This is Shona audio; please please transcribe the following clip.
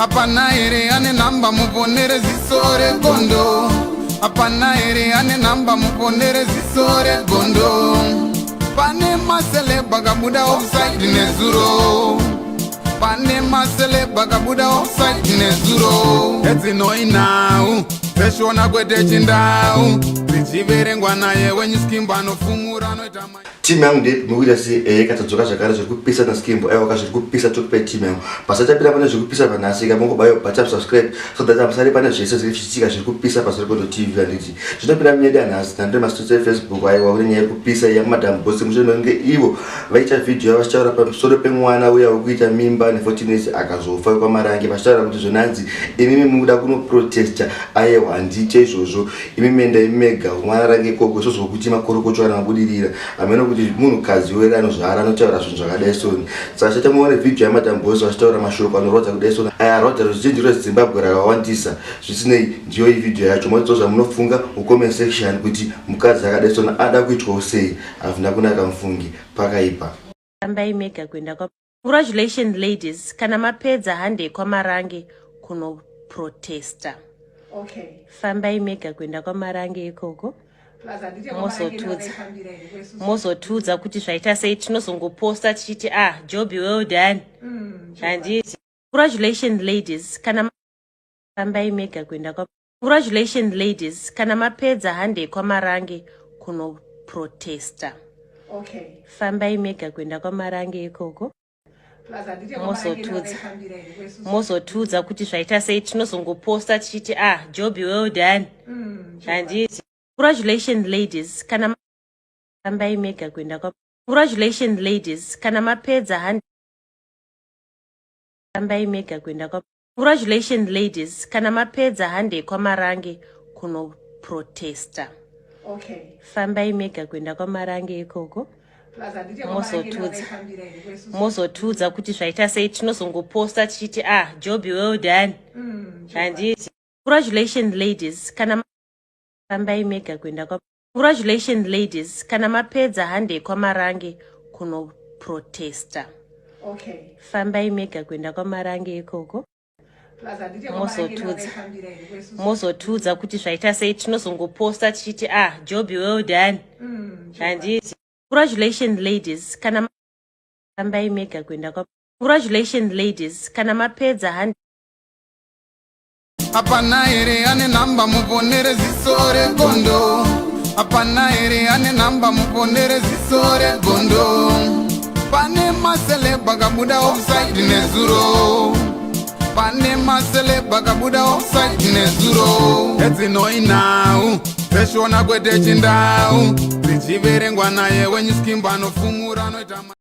Hapana here ane nhamba muponere ziso regondo? Hapana here ane nhamba muponere ziso regondo? Pane maceleb akabuda offside nezuro. Pane maceleb akabuda offside nezuro. Edzinoi nhau dzeshona kwete chindau dzichiverengwa naye wenyuskimbo anofumura anoita. Timu yangu ndeyekuita sei? Katadzoka zvakare zviri kupisa naSkimbo. Aiwa, zviri kupisa tokupai timu yangu. Pasachapinda pane zviri kupisa panhasi, kamongobayo button subscribe so that musari pane zvese zviri zvichiitika zviri kupisa paZorikondo TV. Handiti zvinopinda munyaya yanhasi nandiri masitosi eFacebook. Aiwa, kune nyaya iri kupisa yaMadam Boss mushure mekunge ivo vaita vhidhiyo vachitaura pamusoro pemwana uya wekuita mimba ne14 years akazofa kwamarange, vachitaura kuti zvonanzi imimi mukuda kunoprotesta. Aiwa, handiite izvozvo. Imimi endai mega mwana range ikoko sozvokuti makorokocho kana mabudirira. Hameno kuti munhukadzi were anozvara anotaura zvinhu zvakadai soni. Saka chaita muone vhidhiyo yaMadam Boss vachitaura mashoko anorwadza kudai soni, aya arwadza ruzhinji rweZimbabwe rakawandisa. Zvisinei, ndiyo ivhidhiyo yacho. Motidzo zvamunofunga mucomment section kuti mukadzi akadai soni ada kuitwawo sei. Hazvina kunaka mufungi, pakaipa. Fambai mega kuenda kwa. Congratulations ladies, kana mapedza handei kwaMarange kunoprotesta. Okay. Fambai mega kuenda kwaMarange ikoko. Plus handiti Mozotudza. kwaMarange here kwesusu? Mozotudza kuti zvaita sei. Tinozongoposta tichiti, "Ah, job well done." Handiti? Congratulations ladies, kana fambai mega kuenda kwa. Congratulations ladies, kana mapedza handei kwaMarange kunoprotesta. Okay. Fambai mega kuenda kwaMarange ikoko. Plus handiti kwaMarange Mozotudza. vakaifambira here kwesusu? Mozotudza kuti zvaita sei. Tinozongoposta tichiti, "Ah, job well done." Handiti? Congratulations ladies, kana fambai mega kuenda kwa. Congratulations ladies, kana mapedza handei. Fambai mega kuenda kwa. Congratulations ladies, kana mapedza handei kwaMarange kunoprotesta. Okay. Fambai mega kuenda kwaMarange ikoko. Plus handiti kwaMarange Mozotudza. vakaifambira here kwesusu? Mozotudza kuti zvaita sei. Tinozongoposta tichiti, "Ah, job well done." Handiti? Congratulations ladies, kana fambai mega kuenda kwa. Congratulations ladies, kana mapedza handei kwaMarange kunoprotesta. Okay. Fambai mega kuenda kwaMarange ikoko. Plus handiti kwaMarange Mozotudza. vakaifambira here kwesusu? Mozotudza kuti zvaita sei. Tinozongoposta tichiti, "Ah, job well done." Handiti? Congratulations ladies, kana fambai mega kuenda kwa. Congratulations ladies, kana mapedza handei. Hapana here ane nhamba muponere ziso regondo? Hapana here ane nhamba muponere ziso regondo? Pane maceleb akabuda offside nezuro. Pane maceleb akabuda offside nezuro. Edzinoi nhau dzeshona kwete chindau dzichiverengwa naye wenyuskimbo anofumura anoita.